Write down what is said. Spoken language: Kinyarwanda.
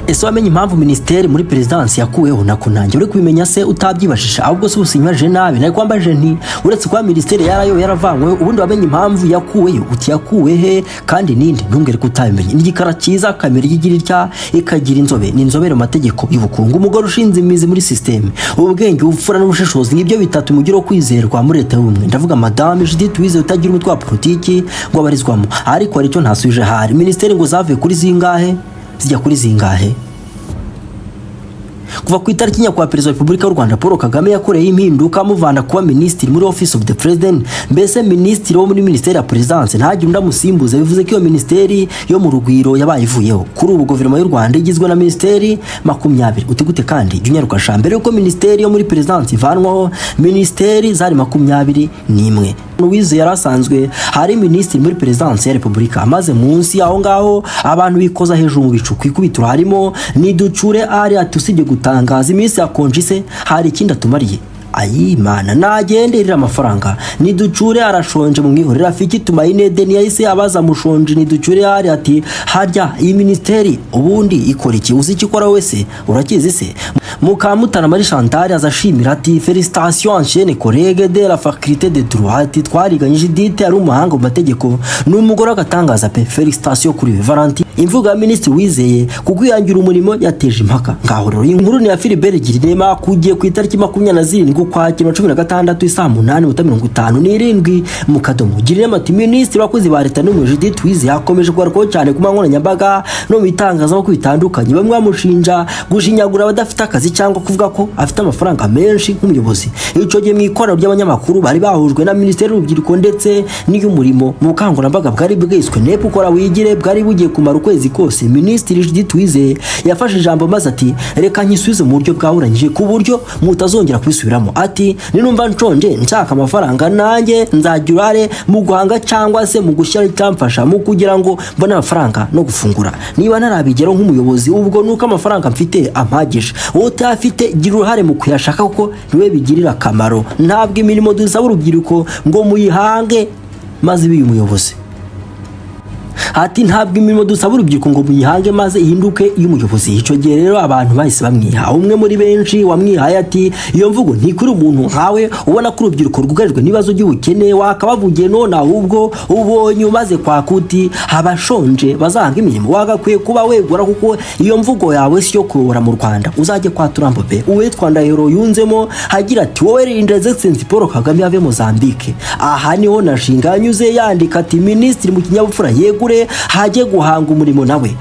Ese wamenye impamvu minisiteri muri perezidansi yakuweho? Nako nanjye uri kubimenya se utabyibajije? Ahubwo se usinywaje nabi, nari kwambajije nti: uretse kuba minisiteri yarayo yaravanyweho, ubundi wamenye impamvu yakuweyo? Uti: yakuwe he kandi ninde? Ntumbwire ko utabimenye. Ni igikara cyiza, kamera igira itya ikagira inzobe, ni inzobere mu mategeko y'ubukungu, umugore ushinze imizi muri système. Ubwenge, ubupfura n'ubushishozi, ngibyo bitatu mugira kwizerwa muri Leta y'Ubumwe. Ndavuga Madame Judith Uwizeye, utagira umutwe wa politiki ngo abarizwamo. Ariko hari icyo ntasubije: hari minisiteri ngo zavuye kuri zingahe zijya kuri zingahe? Kuva ku itariki nyakubahwa Perezida wa Repubulika y'u Rwanda Paul Kagame yakoreye impinduka amuvana kuba minisitiri muri Office of the President, mbese minisitiri wo muri Minisiteri ya Perezidansi, ntagire undi amusimbuza, bivuze ko iyo minisiteri yo mu Rugwiro yabaye ivuyeho. Kuri ubu guverinoma y'u Rwanda igizwe na minisiteri 20. Uti: gute kandi? Jya unyaruka sha. Mbere yuko minisiteri yo muri perezidansi ivanwaho, minisiteri zari 21. Uwizeye yari asanzwe hari minisitiri muri Perezidansi ya Repubulika, maze munsi aho ngaho abantu bikoza hejuru mu bicu. Ku ikubitiro harimo Niducure ari ati: usibye gutangaza iminsi yakonje se, hari ikindi atumariye? Ayimana nagenderera amafaranga, Niducure arashonje mu mwihorere. Rafiki Tumaine Deni yahise abaza mushonje Niducure hari ati: harya iyi minisiteri ubundi ikora iki? Uzi icyo ikora wese? Urakizi se? Mukamutana Marie Chantal aza ashimira ati: félicitations, ancienne collègue de la faculté de droit. Ati: twariganye, Judith ari umuhanga mu mategeko, ni umugore w'agatangaza pe, félicitations kuri we. Valentine. Imvugo ya Minisitiri Wizeye ku kwihangira umurimo yateje impaka. Ngaho rero iyi nkuru ni ya Philibert Girinema, kugiye ku itariki 27 Ukwakira 16, isaa 8:57 mu kadomo. Girinema ati: Minisitiri w'abakozi ba Leta n'umurimo Judith Uwizeye akomeje kugarukaho cyane ku nkoranyambaga no mu bitangazamakuru bitandukanye. Bamwe bamushinja gushinyagura abadafite akazi cyangwa kuvuga ko afite amafaranga menshi nk'umuyobozi. Icyo gihe mu ikoraniro ry'abanyamakuru bari bahujwe na Minisiteri y'Urubyiruko ndetse n'iy'Umurimo mu bukangurambaga bwari bwiswe NEP Ukora Wigire, bwari bugiye kumara ukwezi kose, Minisitiri Judith Uwizeye yafashe ijambo maze ati: reka nkisubize mu buryo bwahuranyije ku buryo mutazongera kubisubiramo. Ati: ninumva nshonje nshaka amafaranga, nanjye nzagira uruhare mu guhanga cyangwa se mu gushyira icyamfasha mu kugira ngo mbone amafaranga no gufungura. Niba ntarabigeraho nk'umuyobozi, ubwo nuko amafaranga mfite ampagije. Wowe utayafite, gira uruhare mu kuyashaka kuko niwe bigirira akamaro. Ntabwo imirimo dusaba urubyiruko ngo muyihange maze ibe umuyobozi. Ati: ntabwo imirimo dusaba urubyiruko ngo muyihange maze ihinduke iy'umuyobozi. Icyo gihe rero abantu bahise bamwiha. Umwe muri benshi wamwihaye ati: iyo mvugo ntikuri umuntu nkawe ubona ko urubyiruko rwugarijwe n'ibibazo by'ubukene wakabavugiye, none ahubwo ubonye umaze kwaka uti abashonje bazahanga imirimo. Wagakwiye kuba wegura kuko iyo mvugo yawe si yo kuyobora mu Rwanda, uzajye kwa Turambo pe. Uwitwa Ndahiro yunzemo agira ati: wowe rinda Excellency Paul Kagame ave Mozambique. Aha niho nashinga yanyuze yandika ati: minisitiri mu kinyabupfura yegure hajye guhanga umurimo nawe.